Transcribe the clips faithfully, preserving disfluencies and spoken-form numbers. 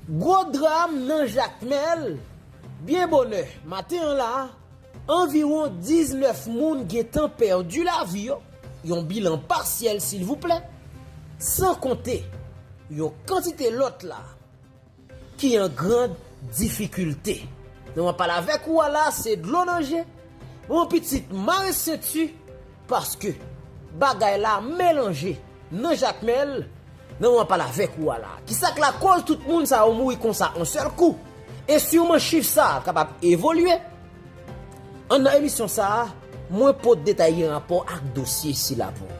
Gwo dram nan Jakmèl. Byen bonè maten an la, anviwon diznèf moun gentan pèdi lavi yo, yon bilan pasyèl silvouplè, san konte yon kantite lòt la ki an gran difikilte. Nan moman pale avèk ou a la, se dlo nan je. Bon, pitit, mare senti, paske bagay la melanje nan Jakmèl. Nan moman pale avèk ou a la, kisa k lakòz tout moun sa yo mouri konsa yon sèl kou? E siman chif sa a kapab evolye. Anndan emisyon sa a, mwen pote detay ki gen rapò ak dosye sila pou ou.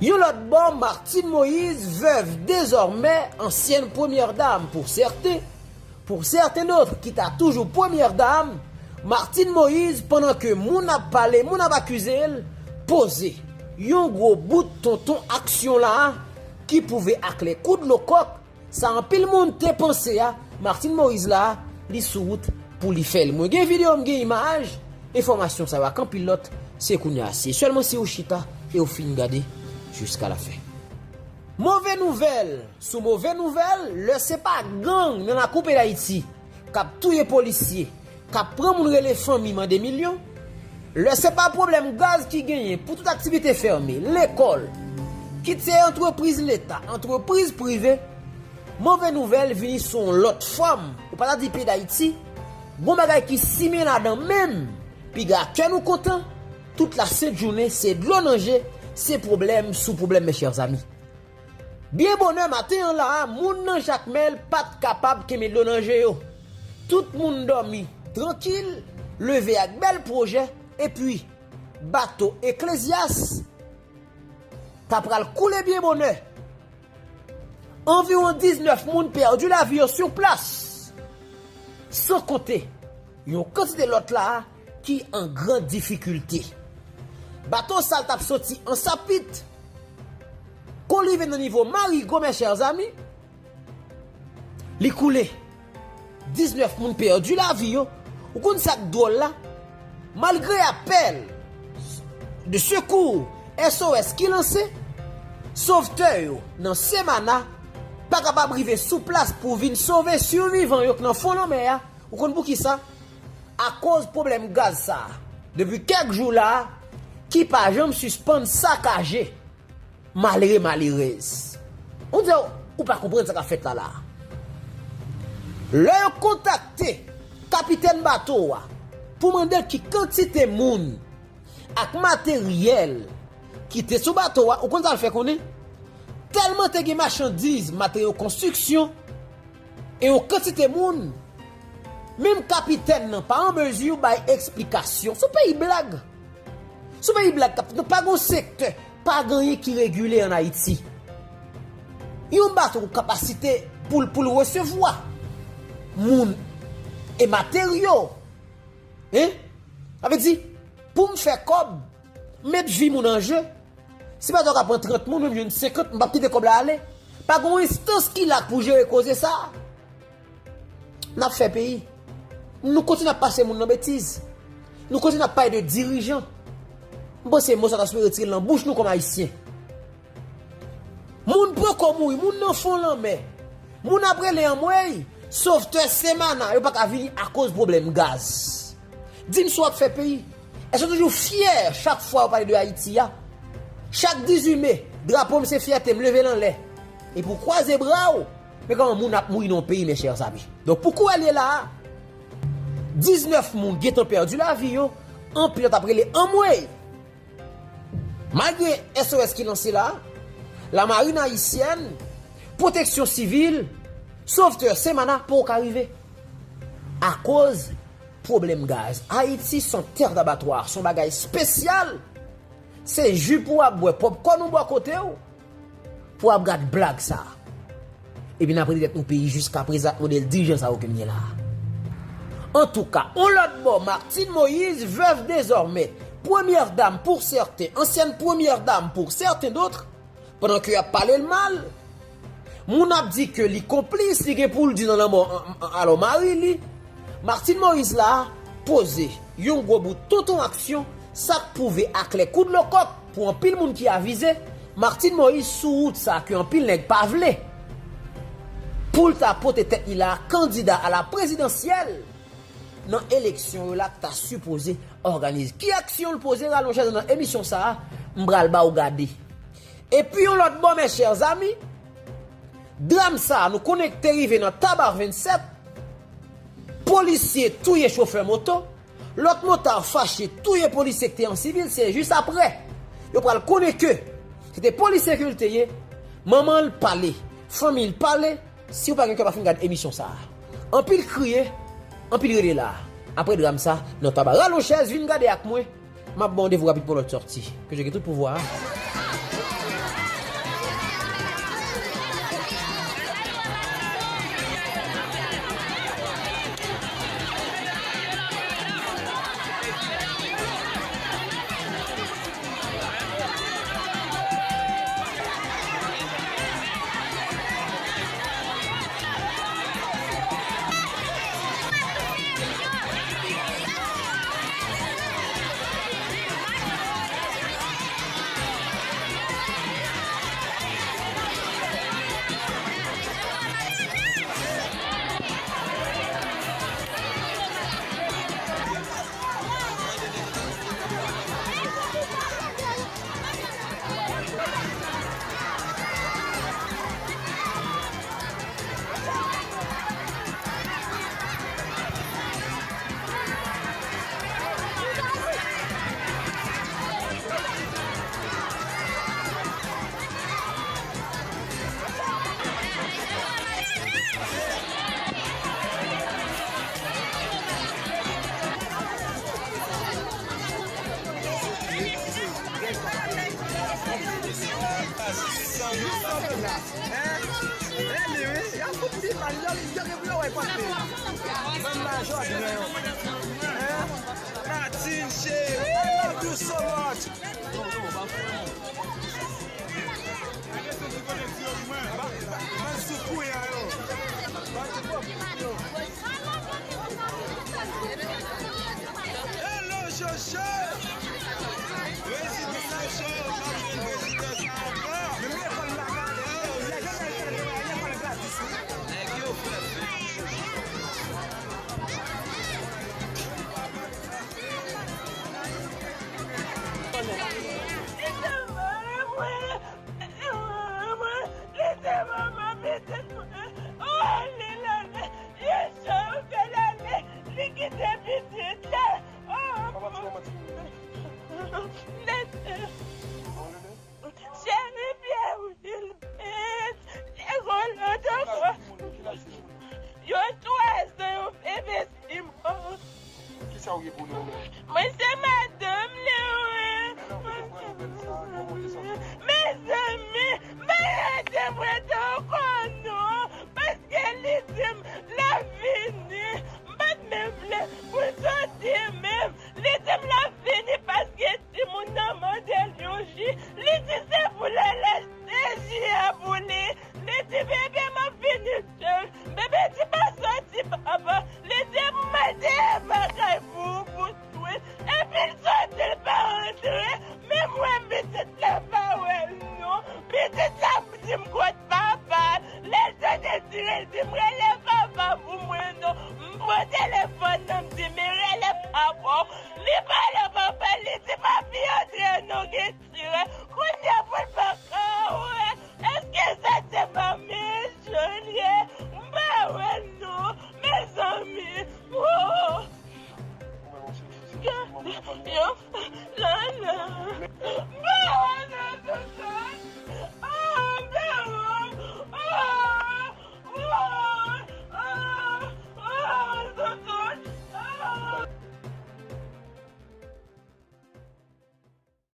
Yon lòt bò, Martine Moïse, veuve désormais, ancienne première dame pour certains, pour certains d'autres ki ta toujou premyè dam, Martine Moïse, pandan ke moun ap pale, moun ap akize l, poze yon gwo bout tonton aksyon la ki pwouve aklè kou dlo kòk, sa anpil moun te panse a, Martine Moïse la, li sou wout pou li fè l. Mwen gen videyo, m gen imaj, enfòmasyon sa yo ak anpil lòt, se kounye a. Se sèlman si ou chita e ou fin gade jiska lafen. Move nouvèl sou move nouvèl, lè se pa gang nan lakou peyi Dayiti k ap touye polisye, k ap pran moun rele fanmi mande milyon, lè se pa pwoblèm gaz ki genyen pou tout aktivite fèmen, lekòl, kit se antrepriz leta, antrepriz prive, move nouvèl vini sou yon lòt fòm. Ou pa ta di peyi Dayiti, gon bagay ki simen ladan menm, piga kè nou kontan, tout la sent jounen, se dlo nan je, se pwoblèm sou pwoblèm, mes chers amis. Byen bonè maten an la a, moun nan Jakmèl pa t kapab kenbe dlo nan je yo. Tout moun dòmi trankil, leve ak bèl pwojè, epi bato Eklezyas ta pral koule byen bonè. Anviwon diznèf moun pèdi lavi yo sou plas, san konte yon kantite lòt la a ki an gran difikilte. Bato sa l t ap soti an Sapit, kou l rive nan nivo Marigo, mes chers amis, li koule. Diznèf moun pèdi lavi yo. Ou konn sa k dwòl la? Malgre apèl de sekou, S O S, ki lanse, sovtè yo nan Semana pa kapab rive sou plas pou vin sove sivivan yo k nan fon lanmè a. Ou konn poukisa? Akoz pwoblèm gaz sa a, depi kèk jou la a, ki pa janm sispann sakaje malere, malerèz. On dirait ou pa konprann sa k ap fèt la la. Lè yo kontakte kapitèn bato a pou mande l ki kantite moun ak materyèl ki te sou bato a, ou konn sa l fè konnen? Tèlman te gen machandiz, materyo konstriksyon, e yon kantite moun, menm kapitèn nan pa an mezi bay eksplikasyon. Se yon peyi blag. Se yon peyi blag k ap fèt. Donk, pa gen yon sektè, pa gen anyen ki regile ann Ayiti. Yon bato gen kapasite pou l, pou l resevwa moun e materyo. Hein? Sa vle di, pou m fè kòb, met vi moun an je, si bato a ka pran trant moun, mwen m jwenn senkant, m p ap kite kòb la ale. Pa gen yon enstans ki la pou jere koze sa a. N ap fè peyi. Nou kontinye ap pase moun nan betiz. Nou kontinye ap pale de dirijan. M panse mo sa ta sipoze retire l nan bouch nou kòm Ayisyen. Moun poko mouri, moun nan fon lanmè. Moun ap rele anmwey, sovtè Semana, yo pa ka vini akoz pwoblèm gaz. Di m si w ap fè peyi. Èske w toujou fyè chak fwa yo pale de Ayiti a? Chak dizuit me, drapo m se fyète m, leve l anlè. Epi w kwaze bra w, men kòman moun ap mouri nan yon peyi, mes chers amis. Donk, pou kounye a la a, diznèf moun gentan pèdi lavi yo, anpil lòt ap rele anmwey. Malgre S O S ki lanse la, Lamarin Ayisyèn, Pwoteksyon Sivil, sovtè Semana poko ka rive. Akoz pwoblèm gaz. Ayiti se yon tè dabatwa, se yon bagay espesyal. Se ji pou w ap bwè, pòpkòn ou bò kote w, pou w ap gad blag sa a. Epi n ap rete tèt nou peyi jiska prezan ak modèl dirijan sa yo ke n gen la a. Antouka, yon lòt bò, Martine Moïse, veuve désormais, première dame pour certains, ancienne première dame pour certains d'autres, pandan ke y ap pale l mal, moun ap di ke li konplis, li gen pou l di nan lanmò, an- an- alò mari li, Martine Moïse la, poze yon gwo bout tonton aksyon, sa k pwouve aklè kou dlo kòk pou anpil moun ki avize, Martine Moïse sou wout sa ke anpil nèg pa vle. pou l ta pote tèt li la kandida a la prezidansyèl nan eleksyon yo la k ta sipoze òganize. Ki aksyon l poze? Rale yon chèz nan emisyon sa a, m pral ba w gade. Epi yon lòt bò, mes chers amis, dram sa a, nou konnen k te rive nan Taba vennsèt, polisye touye chofè moto, lòt motard fache touye polisye k te an sivil, se jis aprè yo pral konnen ke se te polisye ke l te ye, manman l pale, fanmi l pale, si w pa gen kè pa fin gade emisyon sa a. Anpil kriye, anpil rele la. Aprè dram sa, nan Taba. Rale yon chèz, vin gade ak mwen. M ap ba w randevou rapid pou lòt sòti. Ke Dye gen tout pouvwa. Martin, cheri, I love you so much. Ban sou kouya yo. Hello, Jojo. Prezidans Jojo, pa jwenn prezidans ankò. Menm lekòl m pa ka ale ankò. Lekòl gratis, wi. Nèg yo fè fè. Cheri Pierre Wilbert, Negro Lotoko, yo twazan yo fè bebe. Kisa w ye pou nou menm? Mwen se madanm li, wi. Mezanmi, m pa rete prete ankò non, paske li di m l ap vini. M pa t menm vle pou l soti menm. Li di m l ap vini paske timoun nan mande l yon ji. Li di se pou l al achte ji a pou li. Li di, bebe, m ap vini sèl. Bebe di, pa soti, papa. Li di, m al dèyè bagay pou ou, pou twit. Epi l soti, l pa rantre. Men mwen, pitit la pa wè l, non. Pitit la di m kot papa. Lè l tande l tire, l di m rele papa pou mwen, non. M pran telefòn nan, m di, men rele papa w. Li pa wè papa l, li di, papi antre, non, gen tire. Kounye a pou l pa ka wè. Èske sa se pa mechan l ye? M pa wè l non, mezanmi. Oh. Yo, yo, non, non. M pa wè non, tonton.